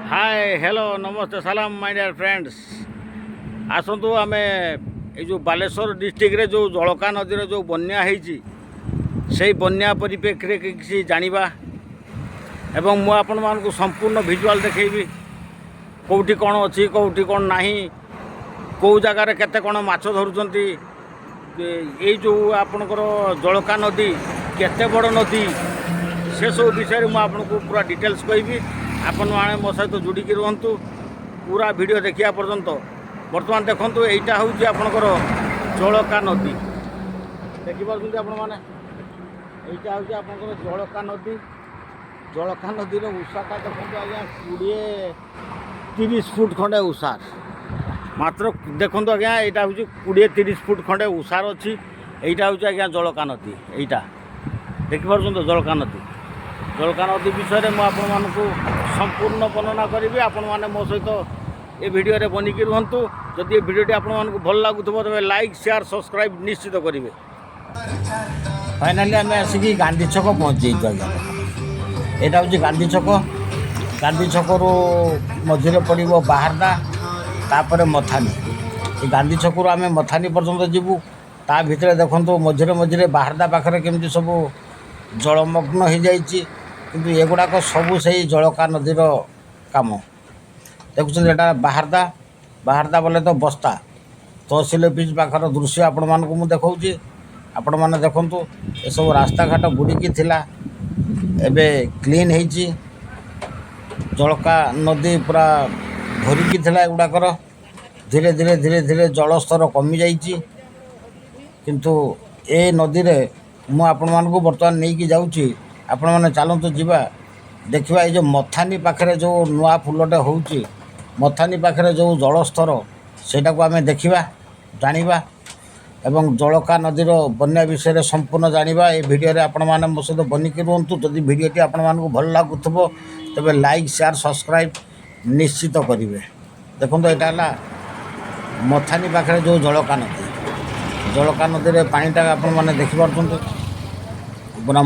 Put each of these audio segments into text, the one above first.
ହାଏ, hello, ନମସ୍ତେ, ସାଲାମ, ମାଇ dear friends. ଆସନ୍ତୁ, ଆମେ ଏଇ ଯେଉଁ ବାଲେଶ୍ୱର ଡିଷ୍ଟ୍ରିକ୍ଟରେ ଯେଉଁ ଜଳକା ନଦୀର ଯେଉଁ ବନ୍ୟା ହେଇଛି, ସେଇ ବନ୍ୟା ପରିପ୍ରେକ୍ଷୀରେ କିଛି ଜାଣିବା ଏବଂ ମୁଁ ଆପଣମାନଙ୍କୁ ସମ୍ପୂର୍ଣ୍ଣ ଭିଜୁଆଲ୍ ଦେଖେଇବି, କେଉଁଠି କ'ଣ ଅଛି, କେଉଁଠି କ'ଣ ନାହିଁ, କେଉଁ ଜାଗାରେ କେତେ କ'ଣ ମାଛ ଧରୁଛନ୍ତି, ଏଇ ଯେଉଁ ଆପଣଙ୍କର ଜଳକା ନଦୀ କେତେ ବଡ଼ ନଦୀ, ସେସବୁ ବିଷୟରେ ମୁଁ ଆପଣଙ୍କୁ ପୁରା ଡିଟେଲ୍ସ କହିବି। ଆପଣମାନେ ମୋ ସହିତ ଯୋଡ଼ିକି ରୁହନ୍ତୁ ପୁରା ଭିଡ଼ିଓ ଦେଖିବା ପର୍ଯ୍ୟନ୍ତ। ବର୍ତ୍ତମାନ ଦେଖନ୍ତୁ, ଏଇଟା ହେଉଛି ଆପଣଙ୍କର ଜଳକା ନଦୀ। ଦେଖିପାରୁଛନ୍ତି ଆପଣମାନେ, ଏଇଟା ହେଉଛି ଆପଣଙ୍କର ଜଳକା ନଦୀ। ଜଳକା ନଦୀର ଉଷାରଟା ଦେଖନ୍ତୁ ଆଜ୍ଞା, 20-30 ଫୁଟ ଖଣ୍ଡେ ଉଷାର ମାତ୍ର। ଦେଖନ୍ତୁ ଆଜ୍ଞା, ଏଇଟା ହେଉଛି 20-30 ଫୁଟ ଖଣ୍ଡେ ଉଷାର ଅଛି। ଏଇଟା ହେଉଛି ଆଜ୍ଞା ଜଳକା ନଦୀ। ଏଇଟା ଦେଖିପାରୁଛନ୍ତି ଜଳକା ନଦୀ। ଜଳକା ନଦୀ ବିଷୟରେ ମୁଁ ଆପଣମାନଙ୍କୁ ସମ୍ପୂର୍ଣ୍ଣ ବର୍ଣ୍ଣନା କରିବି। ଆପଣମାନେ ମୋ ସହିତ ଏ ଭିଡ଼ିଓରେ ବନିକି ରୁହନ୍ତୁ। ଯଦି ଏ ଭିଡ଼ିଓଟି ଆପଣମାନଙ୍କୁ ଭଲ ଲାଗୁଥିବ, ତେବେ ଲାଇକ୍, ସେୟାର, ସବସ୍କ୍ରାଇବ୍ ନିଶ୍ଚିତ କରିବେ। ଫାଇନାଲି ଆମେ ଆସିକି ଗାନ୍ଧୀ ଛକ ପହଞ୍ଚି ଯାଇଛୁ ଆଜ୍ଞା। ଏଇଟା ହେଉଛି ଗାନ୍ଧୀ ଛକ। ଗାନ୍ଧୀ ଛକରୁ ମଝିରେ ପଡ଼ିବ ବାହାରଦା, ତାପରେ ମଥାନୀ। ଏ ଗାନ୍ଧୀ ଛକରୁ ଆମେ ମଥାନୀ ପର୍ଯ୍ୟନ୍ତ ଯିବୁ। ତା ଭିତରେ ଦେଖନ୍ତୁ, ମଝିରେ ମଝିରେ ବାହାରଦା ପାଖରେ କେମିତି ସବୁ ଜଳମଗ୍ନ ହେଇଯାଇଛି। କିନ୍ତୁ ଏଗୁଡ଼ାକ ସବୁ ସେଇ ଜଳକା ନଦୀର କାମ। ଦେଖୁଛନ୍ତି, ଏଇଟା ବାହାରଦା। ବାହାରଦା ବୋଲେ ତ ବସ୍ତା ତହସିଲ ଅଫିସ ପାଖର ଦୃଶ୍ୟ ଆପଣମାନଙ୍କୁ ମୁଁ ଦେଖାଉଛି। ଆପଣମାନେ ଦେଖନ୍ତୁ, ଏସବୁ ରାସ୍ତାଘାଟ ବୁଡ଼ିକି ଥିଲା, ଏବେ କ୍ଲିନ୍ ହେଇଛି। ଜଳକା ନଦୀ ପୁରା ଭରିକି ଥିଲା ଏଗୁଡ଼ାକର। ଧୀରେ ଧୀରେ ଧୀରେ ଧୀରେ ଜଳସ୍ତର କମିଯାଇଛି। କିନ୍ତୁ ଏ ନଦୀରେ ମୁଁ ଆପଣମାନଙ୍କୁ ବର୍ତ୍ତମାନ ନେଇକି ଯାଉଛି। ଆପଣମାନେ ଚାଲନ୍ତୁ ଯିବା, ଦେଖିବା ଏଇ ଯେଉଁ ମଥାନୀ ପାଖରେ ଯେଉଁ ନୂଆ ପୋଲଟେ ହେଉଛି, ମଥାନୀ ପାଖରେ ଯେଉଁ ଜଳସ୍ତର, ସେଇଟାକୁ ଆମେ ଦେଖିବା, ଜାଣିବା ଏବଂ ଜଳକା ନଦୀର ବନ୍ୟା ବିଷୟରେ ସମ୍ପୂର୍ଣ୍ଣ ଜାଣିବା। ଏ ଭିଡ଼ିଓରେ ଆପଣମାନେ ମୋ ସହିତ ବନିକି ରୁହନ୍ତୁ। ଯଦି ଭିଡ଼ିଓଟି ଆପଣମାନଙ୍କୁ ଭଲ ଲାଗୁଥିବ, ତେବେ ଲାଇକ୍, ସେୟାର, ସବସ୍କ୍ରାଇବ୍ ନିଶ୍ଚିତ କରିବେ। ଦେଖନ୍ତୁ, ଏଇଟା ହେଲା ମଥାନୀ ପାଖରେ ଯେଉଁ ଜଳକା ନଦୀ। ଜଳକା ନଦୀରେ ପାଣିଟା ଆପଣମାନେ ଦେଖିପାରୁଛନ୍ତି, ପୁରା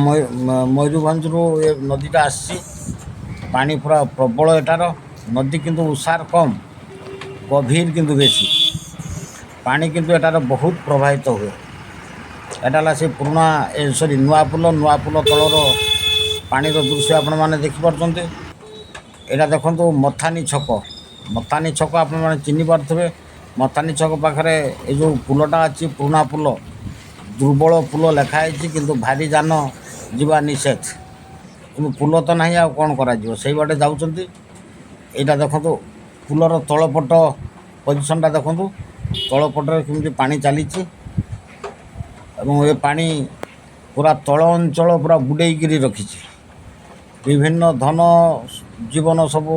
ମୟୂରଭଞ୍ଜରୁ ଏ ନଦୀଟା ଆସିଛି। ପାଣି ପୁରା ପ୍ରବଳ ଏଟାର। ନଦୀ କିନ୍ତୁ ଉଷାର କମ୍, ଗଭୀର କିନ୍ତୁ ବେଶୀ। ପାଣି କିନ୍ତୁ ଏଟାର ବହୁତ ପ୍ରବାହିତ ହୁଏ। ଏଟା ହେଲା ସେ ପୁରୁଣା, ଏ ସରି, ନୂଆ ପୋଲ। ନୂଆ ପୋଲ ତଳର ପାଣିର ଦୃଶ୍ୟ ଆପଣମାନେ ଦେଖିପାରୁଛନ୍ତି। ଏଇଟା ଦେଖନ୍ତୁ ମଥାନୀ ଛକ। ମଥାନୀ ଛକ ଆପଣମାନେ ଚିହ୍ନି ପାରୁଥିବେ। ମଥାନୀ ଛକ ପାଖରେ ଏ ଯେଉଁ ପୋଲଟା ଅଛି, ପୁରୁଣା ପୋଲ, ଦୁର୍ବଳ ପୋଲ ଲେଖା ହେଇଛି, କିନ୍ତୁ ଭାରି ଯାନ ଯିବା ନିଷେଧ। କିନ୍ତୁ ପୋଲ ତ ନାହିଁ, ଆଉ କ'ଣ କରାଯିବ? ସେଇ ବାଟେ ଯାଉଛନ୍ତି। ଏଇଟା ଦେଖନ୍ତୁ, ପୋଲର ତଳପଟ ପଜିସନ୍ଟା ଦେଖନ୍ତୁ, ତଳ ପଟରେ କେମିତି ପାଣି ଚାଲିଛି ଏବଂ ଏ ପାଣି ପୁରା ତଳ ଅଞ୍ଚଳ ପୁରା ବୁଡ଼େଇକିରି ରଖିଛି। ବିଭିନ୍ନ ଧନ ଜୀବନ ସବୁ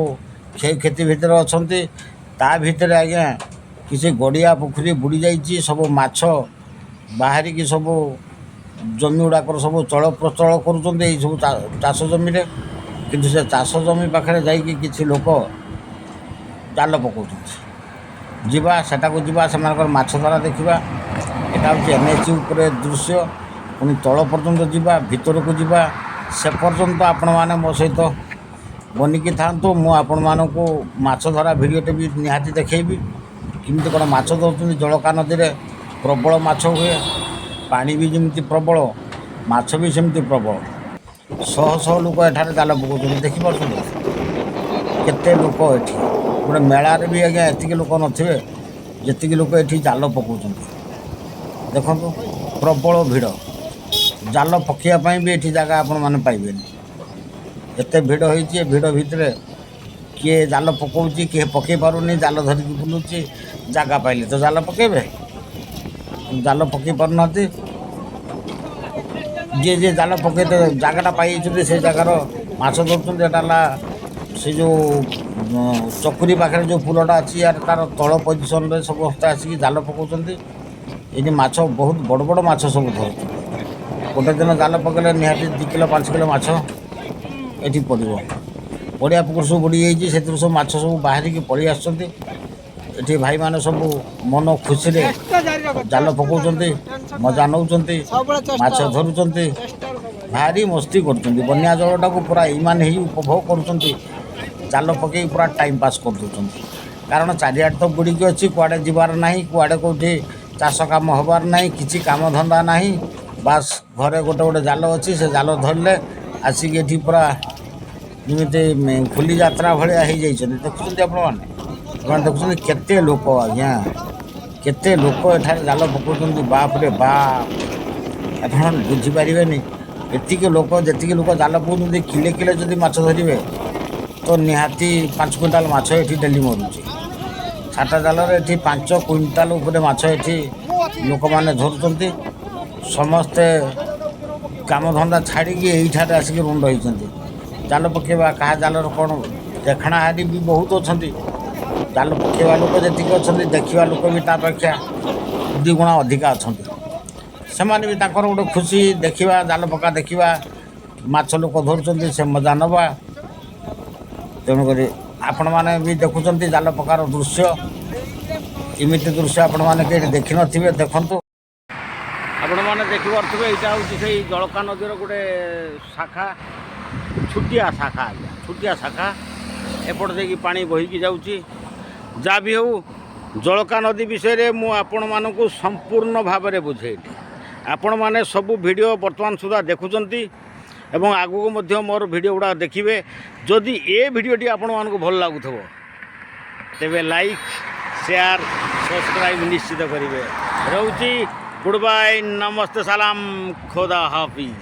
କ୍ଷୟକ୍ଷତି ଭିତରେ ଅଛନ୍ତି। ତା ଭିତରେ ଆଜ୍ଞା କିଛି ଗଡ଼ିଆ ପୋଖରୀ ବୁଡ଼ି ଯାଇଛି। ସବୁ ମାଛ ବାହାରିକି ସବୁ ଜମି ଗୁଡ଼ାକର ସବୁ ଚଳପ୍ରଚଳ କରୁଛନ୍ତି ଏଇ ସବୁ ଚାଷ ଜମିରେ। କିନ୍ତୁ ସେ ଚାଷ ଜମି ପାଖରେ ଯାଇକି କିଛି ଲୋକ ଜାଲ ପକାଉଛନ୍ତି। ଯିବା, ସେଟାକୁ ଯିବା, ସେମାନଙ୍କର ମାଛ ଧରା ଦେଖିବା। ଏଇଟା ହେଉଛି ଏନ୍ଏଚ୍ ଉପରେ ଦୃଶ୍ୟ। ପୁଣି ତଳ ପର୍ଯ୍ୟନ୍ତ ଯିବା, ଭିତରକୁ ଯିବା। ସେ ପର୍ଯ୍ୟନ୍ତ ଆପଣମାନେ ମୋ ସହିତ ବନିକି ଥାଆନ୍ତୁ। ମୁଁ ଆପଣମାନଙ୍କୁ ମାଛ ଧରା ଭିଡ଼ିଓଟେ ବି ନିହାତି ଦେଖେଇବି, କେମିତି କ'ଣ ମାଛ ଧରୁଛନ୍ତି। ଜଳକା ନଦୀରେ ପ୍ରବଳ ମାଛ ହୁଏ। ପାଣି ବି ଯେମିତି ପ୍ରବଳ, ମାଛ ବି ସେମିତି ପ୍ରବଳ। ଶହ ଶହ ଲୋକ ଏଠାରେ ଜାଲ ପକାଉଛନ୍ତି। ଦେଖିପାରୁଛନ୍ତି କେତେ ଲୋକ ଏଠି। ଗୋଟେ ମେଳାରେ ବି ଆଜ୍ଞା ଏତିକି ଲୋକ ନଥିବେ, ଯେତିକି ଲୋକ ଏଠି ଜାଲ ପକାଉଛନ୍ତି। ଦେଖନ୍ତୁ, ପ୍ରବଳ ଭିଡ଼। ଜାଲ ପକାଇବା ପାଇଁ ବି ଏଠି ଜାଗା ଆପଣମାନେ ପାଇବେନି, ଏତେ ଭିଡ଼ ହେଇଛି। ଏ ଭିଡ଼ ଭିତରେ କିଏ ଜାଲ ପକାଉଛି, କିଏ ପକାଇ ପାରୁନି, ଜାଲ ଧରିକି ବୁଲୁଛି। ଜାଗା ପାଇଲେ ତ ଜାଲ ପକାଇବେ, ଜାଲ ପକାଇ ପାରୁନାହାନ୍ତି। ଯିଏ ଯିଏ ଜାଲ ପକାଇ ଜାଗାଟା ପାଇଯାଇଛନ୍ତି, ସେ ଜାଗାର ମାଛ ଧରୁଛନ୍ତି। ଏଟା ହେଲା ସେ ଯେଉଁ ଚକୁରି ପାଖରେ ଯେଉଁ ପୋଲଟା ଅଛି, ୟାର ତାର ତଳ ପଜିସନରେ ସମସ୍ତେ ଆସିକି ଜାଲ ପକାଉଛନ୍ତି। ଏଇଠି ମାଛ ବହୁତ ବଡ଼ ବଡ଼ ମାଛ ସବୁ ଧରୁଛନ୍ତି। ଗୋଟେ ଦିନ ଜାଲ ପକାଇଲେ ନିହାତି 2 କିଲୋ, 5 କିଲୋ ମାଛ ଏଠି ପଡ଼ିବ। ପଡ଼ିଆ ପୋଖରୀ ସବୁ ବୁଡ଼ି ଯାଇଛି, ସେଥିରୁ ସବୁ ମାଛ ସବୁ ବାହାରିକି ପଳେଇ ଆସୁଛନ୍ତି। ଏଠି ଭାଇମାନେ ସବୁ ମନ ଖୁସିରେ ଜାଲ ପକାଉଛନ୍ତି, ମଜା ନେଉଛନ୍ତି, ମାଛ ଧରୁଛନ୍ତି, ଭାରି ମସ୍ତି କରୁଛନ୍ତି। ବନ୍ୟା ଜଳଟାକୁ ପୁରା ଇମାନ ହେଇ ଉପଭୋଗ କରୁଛନ୍ତି। ଜାଲ ପକେଇକି ପୁରା ଟାଇମ୍ ପାସ୍ କରିଦେଉଛନ୍ତି। କାରଣ ଚାରିଆଡ଼େ ତ ବୁଡ଼ିକି ଅଛି, କୁଆଡ଼େ ଯିବାର ନାହିଁ, କୁଆଡ଼େ କେଉଁଠି ଚାଷ କାମ ହେବାର ନାହିଁ, କିଛି କାମ ଧନ୍ଦା ନାହିଁ। ବାସ୍, ଘରେ ଗୋଟେ ଗୋଟେ ଜାଲ ଅଛି। ସେ ଜାଲ ଧରିଲେ ଆସିକି ଏଠି ପୁରା ଯେମିତି ଘୁଲି ଯାତ୍ରା ଭଳିଆ ହେଇଯାଇଛନ୍ତି। ଦେଖୁଛନ୍ତି ଆପଣମାନେ, ଆପଣ ଦେଖୁଛନ୍ତି କେତେ ଲୋକ ଆଜ୍ଞା, କେତେ ଲୋକ ଏଠାରେ ଜାଲ ପକାଉଛନ୍ତି। ବାପରେ ବାପ, ଆପଣ ବୁଝିପାରିବେନି ଏତିକି ଲୋକ। ଯେତିକି ଲୋକ ଜାଲ ପକାଉଛନ୍ତି, କିଲେ କିଲେ ଯଦି ମାଛ ଧରିବେ ତ ନିହାତି 5 କୁଇଣ୍ଟାଲ ମାଛ ଏଠି ଡେଲି ମରୁଛି। ଛାଟା ଜାଲରେ ଏଠି 5 କୁଇଣ୍ଟାଲ ଉପରେ ମାଛ ଏଠି ଲୋକମାନେ ଧରୁଛନ୍ତି। ସମସ୍ତେ କାମଧନ୍ଦା ଛାଡ଼ିକି ଏଇଠାରେ ଆସିକି ରୁଣ୍ଡ ହେଇଛନ୍ତି ଜାଲ ପକାଇବା। କାହା ଜାଲର କ'ଣ ଦେଖଣାହାରି ବି ବହୁତ ଅଛନ୍ତି। ଜାଲ ପକାଇବା ଲୋକ ଯେତିକି ଅଛନ୍ତି, ଦେଖିବା ଲୋକ ବି ତା ଅପେକ୍ଷା ଦୁଇଗୁଣା ଅଧିକା ଅଛନ୍ତି। ସେମାନେ ବି ତାଙ୍କର ଗୋଟେ ଖୁସି, ଦେଖିବା ଜାଲ ପକା, ଦେଖିବା ମାଛ ଲୋକ ଧରୁଛନ୍ତି, ସେ ମଜା ନେବା। ତେଣୁକରି ଆପଣମାନେ ବି ଦେଖୁଛନ୍ତି ଜାଲ ପକାର ଦୃଶ୍ୟ। ଏମିତି ଦୃଶ୍ୟ ଆପଣମାନେ କେହି ଦେଖିନଥିବେ। ଦେଖନ୍ତୁ, ଆପଣମାନେ ଦେଖିପାରୁଥିବେ, ଏଇଟା ହେଉଛି ସେଇ ଜଳକା ନଦୀର ଗୋଟେ ଶାଖା, ଛୋଟିଆ ଶାଖା ଆଜ୍ଞା, ଛୋଟିଆ ଶାଖା। ଏପଟ ଦେଇକି ପାଣି ବୋହିକି ଯାଉଛି। ଯାହା ବି ହେଉ, ଜଳକା ନଦୀ ବିଷୟରେ ମୁଁ ଆପଣମାନଙ୍କୁ ସମ୍ପୂର୍ଣ୍ଣ ଭାବରେ ବୁଝେଇଲି। ଆପଣମାନେ ସବୁ ଭିଡ଼ିଓ ବର୍ତ୍ତମାନ ସୁଦ୍ଧା ଦେଖୁଛନ୍ତି ଏବଂ ଆଗକୁ ମଧ୍ୟ ମୋର ଭିଡ଼ିଓ ଗୁଡ଼ାକ ଦେଖିବେ। ଯଦି ଏ ଭିଡ଼ିଓଟି ଆପଣମାନଙ୍କୁ ଭଲ ଲାଗୁଥିବ, ତେବେ ଲାଇକ୍, ସେୟାର, ସବସ୍କ୍ରାଇବ୍ ନିଶ୍ଚିତ କରିବେ। ରହୁଛି, ଗୁଡ଼୍ ବାଇ, ନମସ୍ତେ, ସାଲାମ, ଖୋଦା ହାଫିଜ।